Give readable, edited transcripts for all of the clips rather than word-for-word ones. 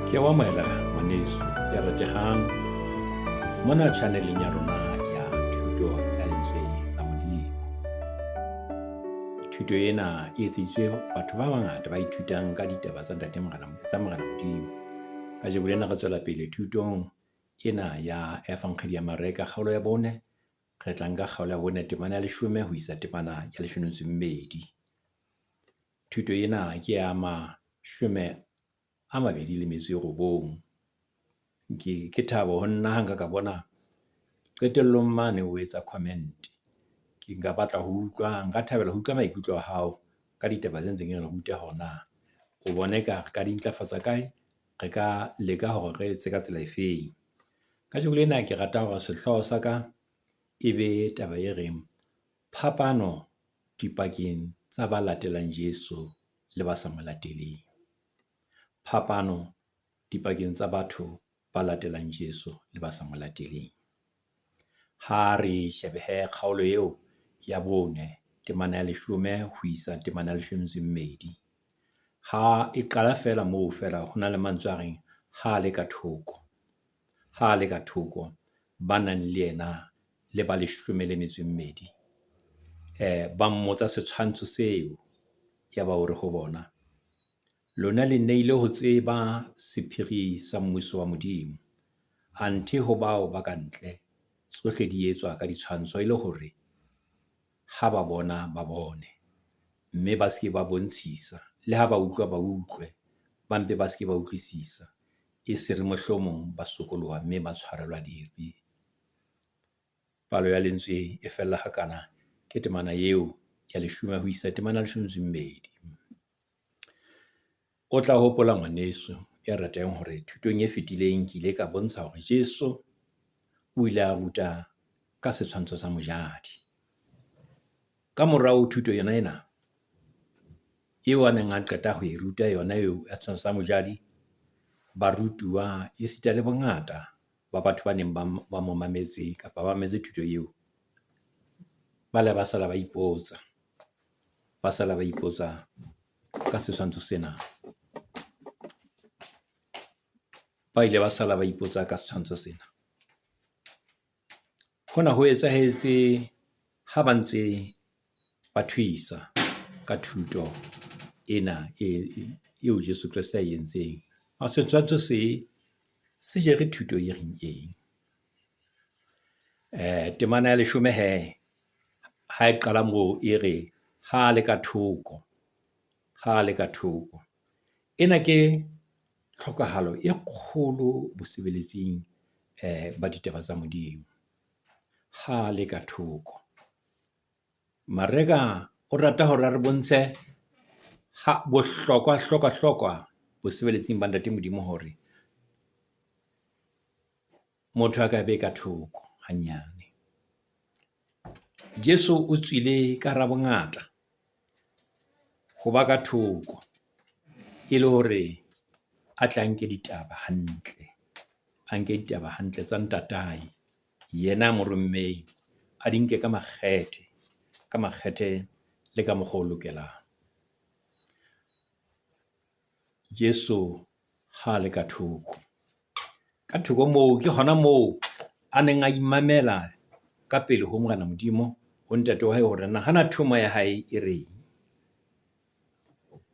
Ke o amohela ngwaneso ya ratehang mona channel-eng ya rona ya thuto ya Lentswe la Modimo. Thuto ena e etseditswe batho ba bangata ba ithutang ka ditaba tsa ntate Morena tsa Morena Modimo. Kajeko lena re tswela pele thutong ena ya Efankgedi ya Mareka kgaolo ya 4. Re tla nka kgaolo ya 4 temana ya 10 ho isa temana ya 12. Thuto ena ke ya 29. Ke thabo ho nna ha nka ka bona qetellong mane o etsa comment. Ke nka batla ho utlwa, nka thabela ho utlwa maikutlo a hao ka ditaba tse ntseng re ruta hore na o bona eka re ka di ntlafatsa kae, re ka leka hore re etse ka tsela efeng. Kajeko lena ke rata hore sehlooho sa ka e be taba e reng, phapano dipakeng tsa ba latelang Jeso le ba sa mo lateleng. Phapano dipakeng tsa batho ba latelang Jeso le ba sa mo lateleng. Ha re shebe hee kgaolo eo ya 4, temana ya 10 ho isa temana ya 12. Ha e qala feela moo feela ho na le mantswe a reng, ha le ka thoko, ha le ka thoko ba nang le yena le ba 12. Ba mmotsa setshwantsho seo, ya ba o re ho bona, lona le neilwe ho tseba sephiri sa mmuso wa Modimo. Anthe ho bao ba kantle, tsohle di etswa ka ditshwantsho e le hore ha ba bona ba bone, mme ba se ke ba bontshisa. Le ha ba utlwa ba utlwe, ba mpe ba se ke ba utlwisisa. E se re mohlomong ba sokoloha mme ba tshwarelwa dibe. Palo ya lentswe e fella hakana, ke temana eo ya 10 ho isa temana ya 12. O tla hopola ngwaneso ya ratehang hore thutong e fetileng ke ile ka bontsha hore Jeso o ile a ruta ka setshwantsho sa mojadi. Ka morao ho thuto yona ena, eo a neng a qeta ho e ruta yona eo ya setshwantsho sa mojadi. Barutuwa esita le bongata ba batho ba neng ba mo mametse kapa ba mametse thuto eo, ba la ba sala ba ipotsa, ba sala ba ipotsa ka setshwantsho sena. Ba ile ba sala ba ipotsa ka setshwantsho sena. Hona ho etsahetse ha ba ntse ba thuisa ka thuto ena eo Jeso Kreste ae entseng. Setshwantsho se, se jere thuto e reng eng? Temana ya 10 hee, ha e qala moo e re, ha le ka thoko, ha le ka thoko. Ena ke tlhokahalo e kgolo bosebeletsing ba ditaba tsa Modimo. Ha le ka thoko. Mareka o rata hore a re bontshe ha bohlokwa hlokwa hlokwa bosebeletsing ba ntate Modimo hore motho a ka be ka thoko hanyane. Jeso o tswile ka hara bongata ho ba ka thoko e le hore a tle a nke ditaba hantle, a nke ditaba hantle tsa ntatae, yena a mo rommeng. A di nke ka makgethe, ka makgethe le ka mokgwa o lokelang. Jeso ha le ka thoko, ka thoko moo ke hona moo a neng a imamela ka pele ho Morena Modimo, ho ntate wa hae hore na hana thomo ya hae e reng.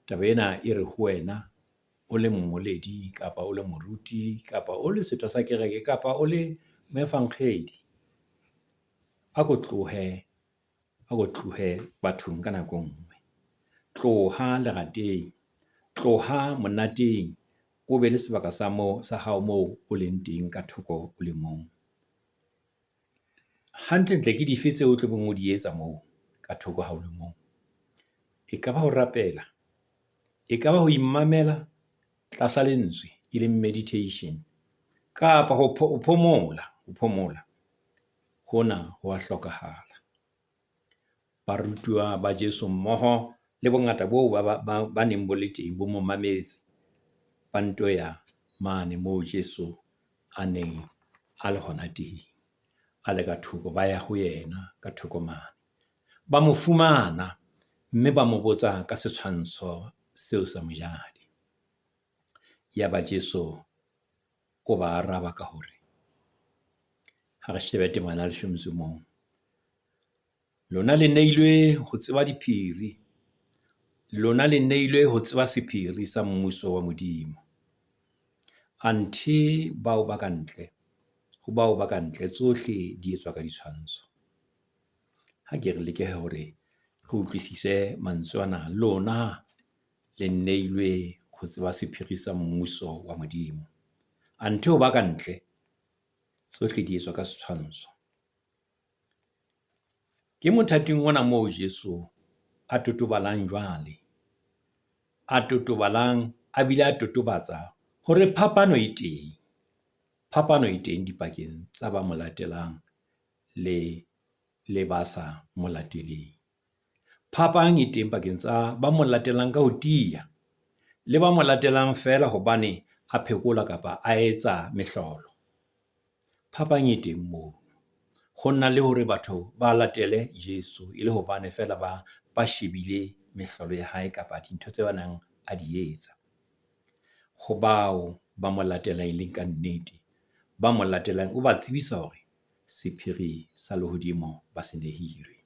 Taba ena e re ho wena o le mmoledi kapa o le moruti kapa o le setho sa kereke kapa o le moefankgedi. A ko tlohe, a ko tlohe bathong ka nako e nngwe. Tloha lerateng, tloha monateng, o be le sebaka sa moo sa hao moo o leng teng ka thoko o le mong. Hantlentle ke dife tseo o tlo beng o di etsa moo ka thoko ha o le mong? Ekaba ho rapela, ekaba ho imamela tlasa lentswe, e leng meditation kapa ho phomola, ho phomola. Hona ho wa hlokahala. Barutuwa ba Jeso mmoho le bongata boo ba neng bo le teng, bo mo mametse. Ba nto ya mane moo Jeso a neng a le hona teng, a le ka thoko. Ba ya ho yena ka thoko mane. Ba mo fumana, mme ba mo botsa ka setshwantsho seo sa mojadi. Yaba Jesu o ba araba ka hore, ha re shebe temana ya leshome metso o mong. Lona le neilwe ho tseba diphiri, lona le neilwe ho tseba sephiri sa mmuso wa Modimo. Anthe bao ba kantle, ho bao ba kantle tsohle di etswa ka ditshwantsho. Ha ke re leke hore re utlwisise mantswe ana. Lona le neilwe ho tseba sephiri sa mmuso wa Modimo. Anthe ho ba kantle, tsohle di etswa ka setshwantsho. Ke mothating ona moo Jesu a totobalang jwale, a totobalang a bile a totobatsa hore phapano e teng. Phapano e teng dipakeng tsa ba mo latelang le ba sa mo lateleng. Phapang e teng pakeng tsa ba mo latelang ka ho tiya le ba mo latelang feela hobane a phekola kapa a etsa mehlolo. Phapang e teng moo. Ho na le hore batho ba latele Jesu e le hobane feela ba shebile mehlolo ya hae kapa dintho tse ba nang a di etsa. Ho bao ba mo latelang e leng kannete, ba mo latelang o ba tsebisa hore sephiri sa lehodimo ba se nehilwe.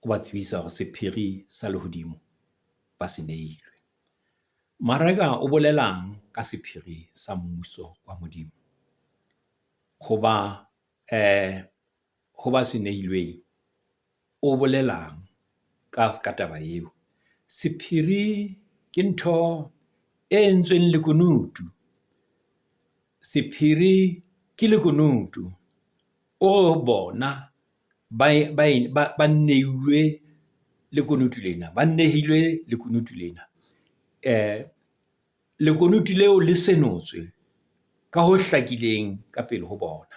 O ba tsebisa hore sephiri sa lehodimo ba se nehilwe. Mareka o bolelang ka sephiri sa mmuso wa Modimo? Hoba ho ba se nehilweng, o bolelang ka taba eo? Sephiri ke ntho e entsweng lekunutu. Sephiri ke lekunutu. O bona ba neuwe lekunutu lena, ba nehilwe lekunutu lena. Lekunutu leo le senotswe ka ho hlakileng ka pele ho bona.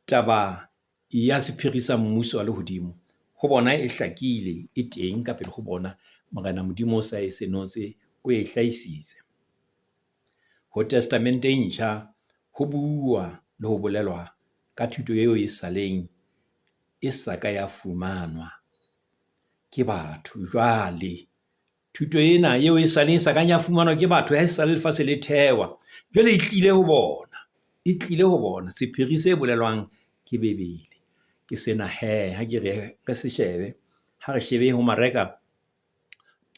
Taba ya sephiri sa mmuso wa lehodimo ho bona e hlakile, e teng ka pele ho bona. Morena Modimo o sa e senotse, o e hlahisitse. Ho testamente e ntjha, ho buuwa le ho bolelwa ka thuto eo e saleng e sa ka ya fumanwa ke batho. Jwale thuto ena eo e saleng e sa kang ya fumanwa ke batho ha esale lefatshe le thewa, jwale e tlile ho bona, e tlile ho bona. Sephiri se bolelwang ke Bebele ke sena hee. Ha ke re re se shebe, ha re shebeng ho Mareka.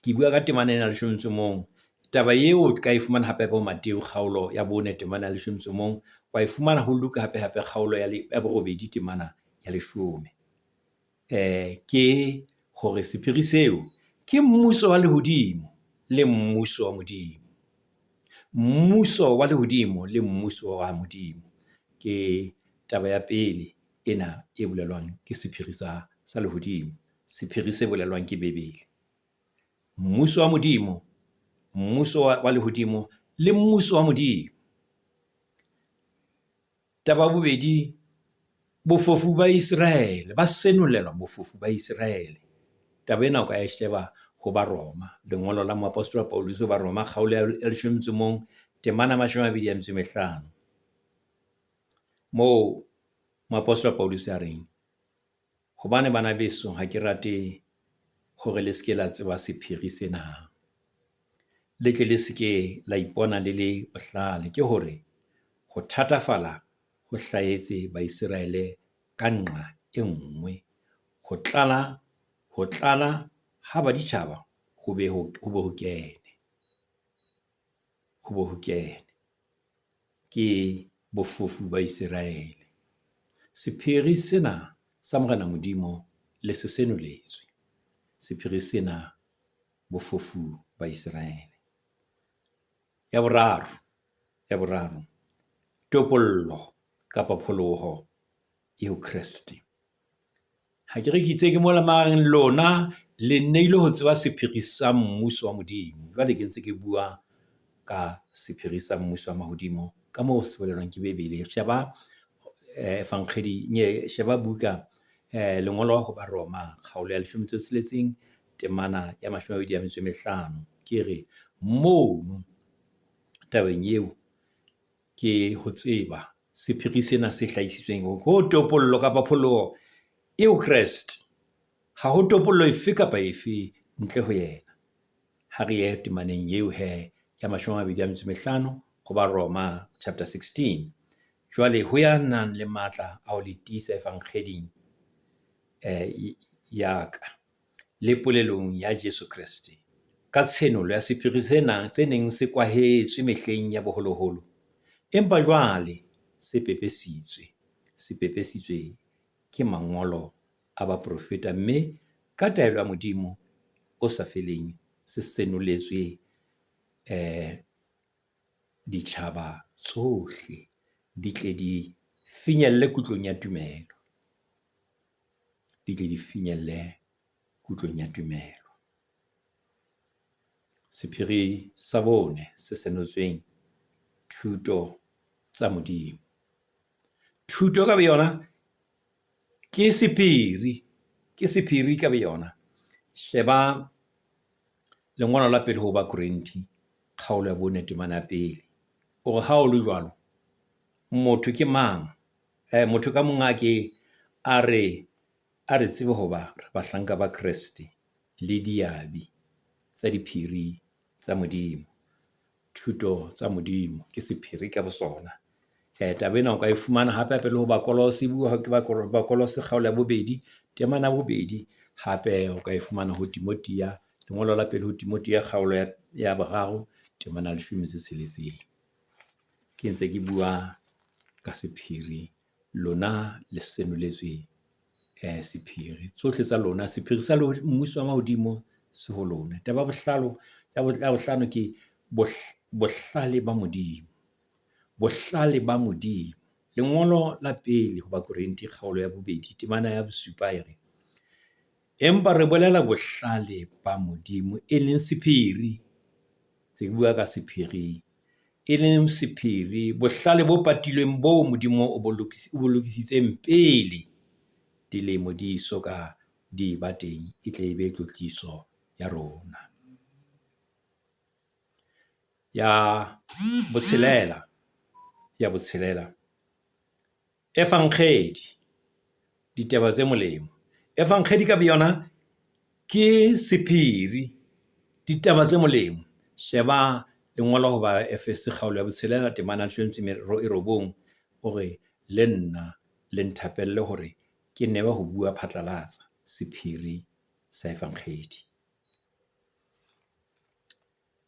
Ke bua ka temana ena ya leshome le metso o mong. Taba eo o ka e fumana hape hape ho Mateu kgaolo ya 4 temana ya leshome le metso o mong. Wa e fumana ho Luka hape hape kgaolo ya borobedi temana ya leshome. Ke hore sephiri seo ke mmuso wa lehodimo le mmuso wa Modimo. Mmuso wa lehodimo le mmuso wa Modimo. Ke taba ya pele ena e bolelwang ke sephiri sa lehodimo. Sephiri se bolelwang ke Bebele. Mmuso wa Modimo, mmuso wa lehodimo le mmuso wa Modimo. Taba ya bobedi, bofofu ba Iseraele, ba senolelwa bofofu ba Iseraele. Taba ena o ka e sheba ho Baroma, lengolo la moapostola Pauluse ho Baroma, kgaolo ya leshome le metso o mong, temana ya mashome a mabedi a metso e mehlano. Moo moapostola Pauluse a reng, hobane bana beso ha ke rate hore le se ke la tseba sephiri sena, le tle le se ke la ipona le le bohlale. Ke hore ho thatafala ho hlahetse Baiseraele ka nqa e nngwe, ho tlala ha baditjhaba ho be ho kene, ho be ho kene. Ke bofofu ba Iseraele. Sephiri sena sa Morena Modimo le se senoletswe. Sephiri sena, bofofu ba Iseraele. Ya boraro, topollo kapa pholoho e ho Kreste. Ha ke re ke itse ke mola mareng lona le neilwe ho tseba sephiri sa mmuso wa Modimo. Jwale ke ntse ke bua ka sephiri sa mmuso wa mahodimo ka moo se bolelwang ke Bebele. Sheba evankgedi, sheba buka lengolo ho Baroma kgaolo ya leshome metso e tsheletseng temana ya mashome a mabedi a metso e mehlano. Ke re mono tabeng eo ke ho tseba sephiri sena se hlahisitsweng ho topollo kapa pholoho eo Kreste. Ha ho topollo efe kapa efe ntle ho yena. Ha re ye temaneng eo he. ya 25 ho Baroma chapter 16. Jwale ho ya nang le matla a ho le tiisa evankgeding ya ka le polelong ya Jesu Kreste, ka tshenolo ya sephiri sena se neng se kwahetswe mehleng ya boholoholo, empa jwale se pepesitswe, se pepesitswe ke mangolo a baprofeta, mme ka taelo ya Modimo o sa feleng se senoletswe ditjhaba tsohle di tle di finyelle kutlong ya tumelo. Di tle di finyelle kutlong ya tumelo. Sephiri sa bone se senotsweng, thuto tsa Modimo. Thuto ka boyona ke sephiri, ke sephiri ka boyona. Sheba lengolo la pele ho Bakorinthe, kgaolo ya 4, temana ya 1. O re ha ho le jwalo, motho ke mang? Motho ka mong a ke a re tsebe hoba re bahlanka ba Kreste le diabi tsa diphiri tsa Modimo. Thuto tsa Modimo ke sephiri ka bosona. Taba ena o ka e fumana hape hape le ho Bakolose, e bua ke Bakolose kgaolo ya 2, temana ya 2. Hape o ka e fumana ho Timothea, lengolo la pele ho Timothea kgaolo ya 3, temana ya 16. Ke ntse ke bua ka sephiri, lona le senoletswe sephiri. Tsohle tsa lona, sephiri sa mmuso wa mahodimo se ho lona. Taba ya bohlano ke bohlale ba Modimo. Bohlale ba Modimo. Lengolo la pele ho Bakorinthe kgaolo ya 2, temana ya 7 e re, empa re bolela bohlale ba Modimo e leng sephiri. Se bua ka sephiri, e leng sephiri, bohlale bo patilweng boo Modimo o bo lokisitseng pele dilemo di so ka di ba teng, e tle e be tlotliso ya rona. Ya botshelela, evankgedi, ditaba tse molemo. Evankgedi ka boyona ke sephiri, ditaba tse molemo. Sheba lengolo ho Baefese kgaolo ya 6, temana ya 19, o re le nna le nthapelle hore ke newe ho bua phatlalatsa sephiri sa evankgedi.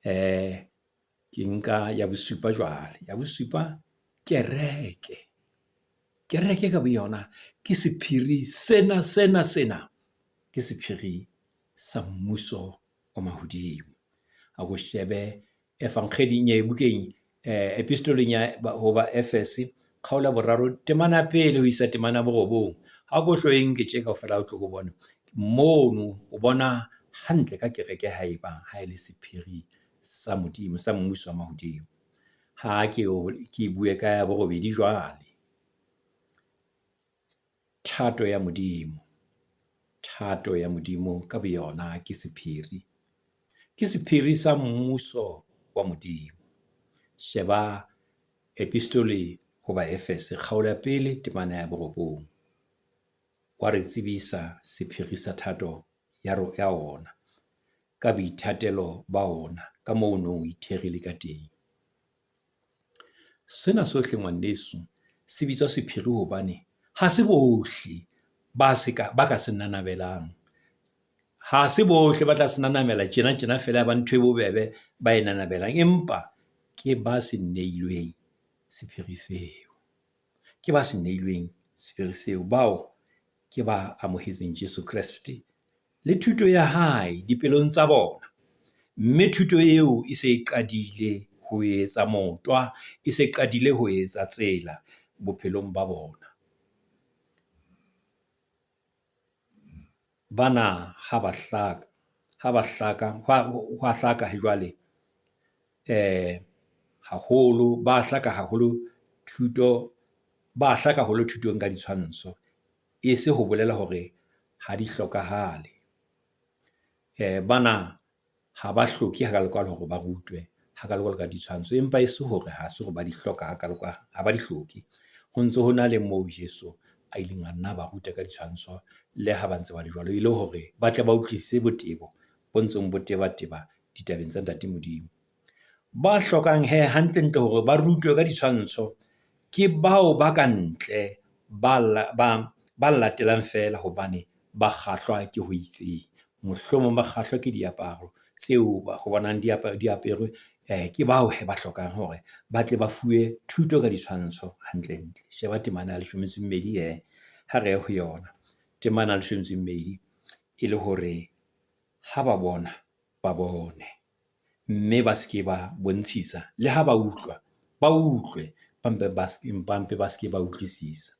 Ke nka ya bosupa jwale. Ya bosupa, kereke. Kereke ka boyona ke sephiri sena, sena, sena. Ke sephiri sa mmuso wa mahodimo. A ko shebe evankgeding e bukeng epistoleng ya ho Baefese kgaolo ya 3, temana ya 1 ho isa temana ya 9. Ha ko hlo e nke tje kaofela o tlo o bone. Mono o bona hantle ka kereke haeba ha e le sephiri sa Modimo, sa mmuso wa mahodimo. Ha ke bue ka ya borobedi jwale. Thato ya Modimo. Thato ya Modimo ka boyona ke sephiri. Ke sephiri sa mmuso wa Modimo. Sheba epistole ho Baefese kgaolo ya 1, temana ya 9. Wa re tsebisa sephiri sa thato ya ona, ka boithatelo ba ona, ka moo o nong o itherile ka teng. Sena sohle ngwaneso se bitswa sephiri hobane ha se bohle ba ka se nanabelang. Ha se bohle ba tla se nanabela tjena tjena feela ya ba ntho e bobebe ba e nanabelang. Empa ke ba se neilweng sephiri seo. Ke ba se neilweng sephiri seo. Bao ke ba amohetseng Jesu Kreste le thuto ya hae dipelong tsa bona. Mme thuto eo e se e qadile ho etsa motwa, e se qadile ho etsa tsela bophelong ba bona. Bana ha ba hlaka, ha ba hlaka, hwa hlaka jwale haholo, ba hlaka haholo thuto, ba hlaka haholo thutong ka ditshwantsho. E se ho bolela hore ha di hlokahale. Bana ha ba hloke hakalokalo hore ba rutwe hakalokalo ka ditshwantsho, empa e se hore ha se hore ba di hloka hakalokalo, ha ba di hloke. Ho ntso ho na le moo Jesu a ileng a nna ba ruta ka ditshwantsho le ha ba ntse ba le jwalo, e le hore ba tle ba utlwisise botebo bo ntseng bo teba teba ditabeng tsa Ntate Modimo. Ba hlokang hee hantlentle hore ba rutwe ka ditshwantsho ke bao ba ka ntle ba latelang feela hobane ba kgahlwa ke ho itseng. Mohlomong ba kgahlwa ke diaparo tseo ba bonang di aperwe. Ke bao hee ba hlokang hore ba tle ba fuwe thuto ka ditshwantsho hantlentle. Sheba temana ya leshome e metso e mmedi hee, ha re ye ho yona. Temana ya leshome e metso e mmedi e le hore ha ba bona, ba bone. Mme ba se ke ba bontshisa, le ha ba utlwa, ba utlwe ba mpe ba mpe ba se ke ba utlwisisa.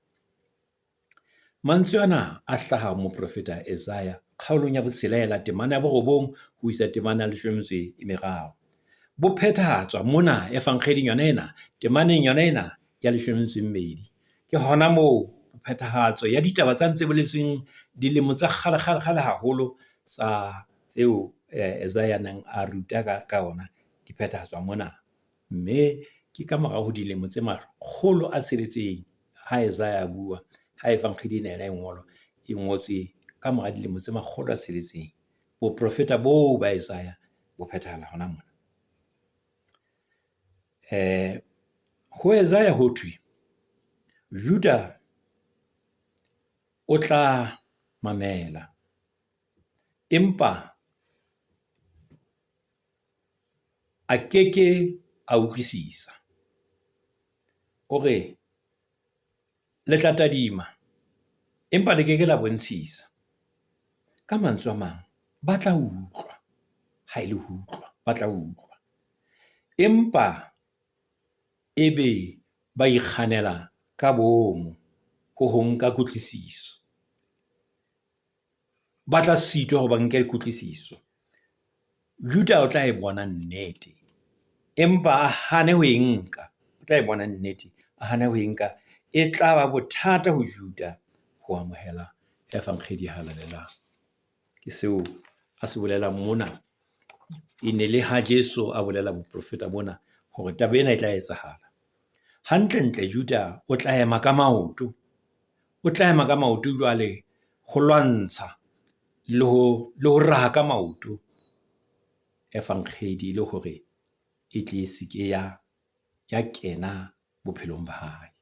Mantswe ana a hlaha ho moprofeta Esaia kgaolong ya botshelela, temana ya borobong ho isa temana ya leshome e metso e meraro. Bo phethahatswa mona efankgeding yona ena, temaneng yona ena ya leshome e metso e mmedi. Ke hona moo phethahatso ya ditaba tsane tse boletsweng dilemo tsa kgale, kgale, kgale haholo tsa tseo Esaia a neng a ruta ka ona, di phethahatswa mona. Mme ke ka morao ho dilemo tse makgolo a tsheletseng ha Esaia a bua, ha efankgedi ena yona e ngolwa, e ngotswe ka mora dilemo tse makgolo a tsheletseng. Boprofeta boo ba Esaia bo phethahala hona mona. Ho Esaia ho thwe, Juda o tla mamela, empa a keke a utlwisisa. O re, le tla tadima, empa le keke la bontshisa. Ka mantswe a mang, ba tla utlwa, ha e le ho utlwa, ba tla utlwa. Empa ebe ba ikganela ka bomo ho ho nka kutlwisiso. Ba tla sitwa hore ba nke kutlwisiso. Juda o tla e bona nnete, empa a hane ho e nka. O tla e bona nnete, a hane ho e nka. E tla ba bothata ho Juda ho amohela efankgedi e halalelang. Ke seo a se bolelang mona. E ne le ha Jesu a bolela boprofeta bona hore taba ena e tla etsahala. Hantlentle Juda o tla ema ka maoto, o tla ema ka maoto jwale ho lwantsha le ho, le ho raha ka maoto efankgedi e le hore e tle e se ke ya, ya kena bophelong ba hae.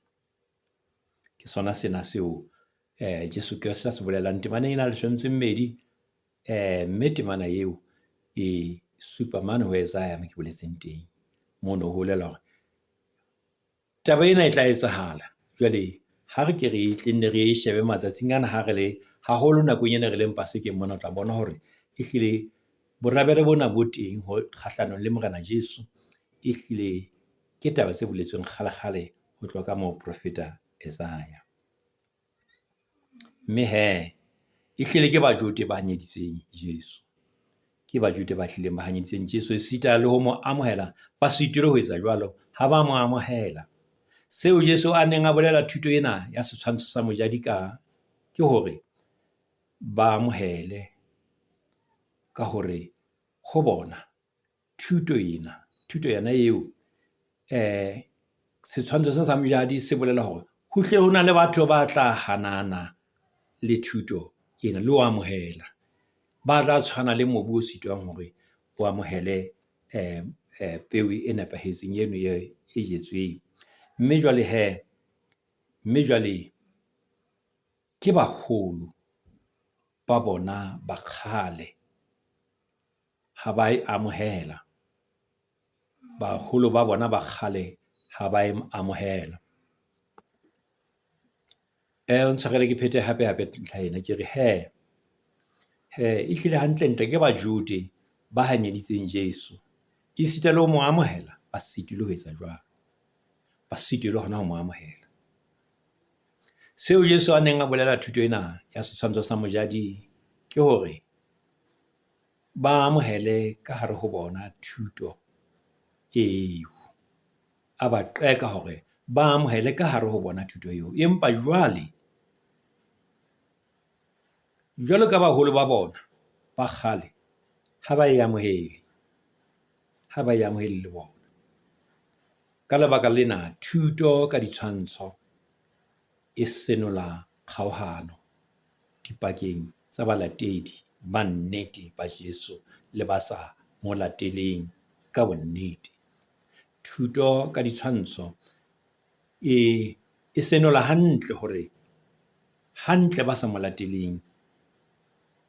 Ke sona sena seo Jesu Kreste a se bolelang temaneng ena ya leshome e metso e mmedi. Mme temana eo e supa mane ho Esaia moo ke boletseng teng. Mono ho bolela hore taba ena e tla etsahala. Jwale ha re ke re tle nne re e shebe matsatsing ana ha re le haholo nakong ena re leng Pasekeng mona, o tla bona hore ehlile borabele bona bo teng ho kgahlanong le Morena Jesu. Ehlile ke taba tse boletsweng kgale-kgale ho tloha ka moprofeta Esaia. Mme hee, ehlile ke Bajode ba hanyeditseng Jesu. Ke Bajude ba hlileng ba hanyeditseng Jesu esita le ho mo amohela, ba sitilwe ho etsa jwalo, ha ba mo amohela. Seo Jesu a neng a bolela thuto ena ya setshwantsho sa mojadi ka ke hore ba amohele ka hore ho bona thuto ena, thuto yona eo setshwantsho sena sa mojadi se bolela hore ho hlile ho na le batho ba tla hanana le thuto ena, le ho amohela. Ba tla tshwana le mobu o sitwang hore o amohele peo e nepahetseng eno e jetsweng. Mme jwale hee, mme jwale ke baholo ba bona ba kgale ha ba e amohela. Baholo ba bona ba kgale ha ba e amohela. O ntshwarele ke phete hape hape ntlha ena. Ke re hee, hee ehlile hantlentle ke Bajode ba hanyeditseng Jesu. Esita le ho mo amohela, ba sitilwe ho etsa jwalo. Ba sitilwe hona ho mo amohela. Seo Jesu a neng a bolela thuto ena ya setshwantsho sa mojadi ke hore ba amohele ka hare ho bona thuto eo. A ba qeka hore ba amohele ka hare ho bona thuto eo. Empa jwale, jwalo ka baholo ba bona ba kgale, ha ba e amohele. Ha ba e amohele le bona. Ka lebaka lena, thuto ka ditshwantsho e senola kgaohano dipakeng tsa balatedi ba nnete ba Jesu le ba sa mo lateleng ka bonnete. Thuto ka ditshwantsho e, e senola hantle hore hantle ba sa mo lateleng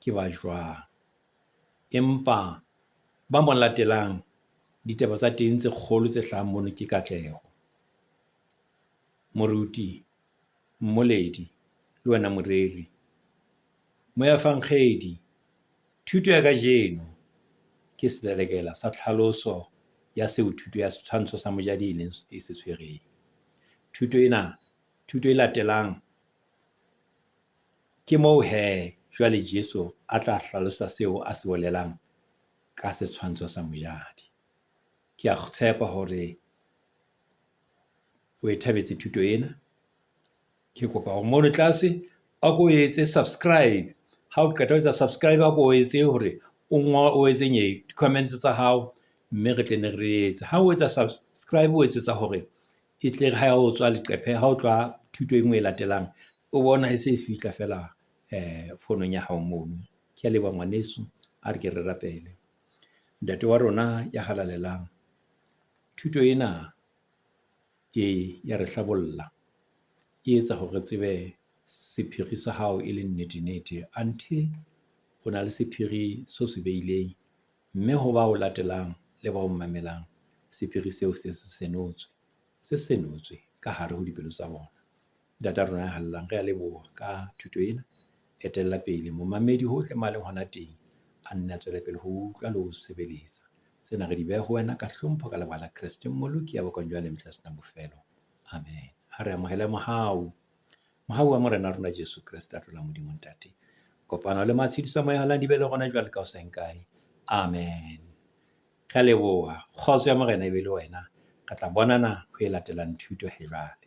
ke ba jwang. Empa ba mo latelang ditaba tsa teng tse kgolo tse hlahang mono ke katleho. Moruti, mmoledi le wena moreri, moefankgedi, thuto ya kajeno ke selelekela sa tlhaloso ya seo thuto ya setshwantsho sa mojadi e neng e se tshwereng. Thuto ena, thuto e latelang ke moo hee jwale Jeso a tla hlalosa seo a se bolelang ka setshwantsho sa mojadi. Ke a tshepa hore o e thabetse thuto ena. Ke kopa hore mono tlase a ko etse subscribe. Ha o qeta ho etsa subscribe, a ko etse hore o o etse di-comments tsa hao, mme re tle ne re etse. Ha o etsa subscribe o etsetsa hore e tle re ha o tswa leqephe, ha o tloha thuto e nngwe e latelang, o bona e se e fihla feela founung ya hao mono. Ke a leboha ngwaneso, a re ke re rapele. Ntate wa rona ya halalelang, thuto ena e ya re hlabolla, e etsa hore re tsebe sephiri sa hao e le nnete-nnete. Anthe o na le sephiri seo se beileng, mme ho ba o latelang le ba o mamelang, sephiri seo se se senotswe, se senotswe ka hare ho dipelo tsa bona. Ntata rona ya halalelang, re a leboha ka thuto ena. Etella pele momamedi hohle moo a leng hona teng, a nne a tswele pele ho utlwa le ho sebeletsa. Tsena re di beha ho wena ka hlompho ka lebaka la Kreste Mmoloki ya bokwang jwale mehla senang bofelo. Amen. A re amohele mohau. Mohau wa Morena rona Jesu Kreste a tlola Modimo Ntate. Kopano le matshediso a Moya o di be le rona jwale ka ho seng kae. Amen. Re a leboha. Kgotso ya Morena e be le wena. Re tla bonana ho e latelang thuto he jwale.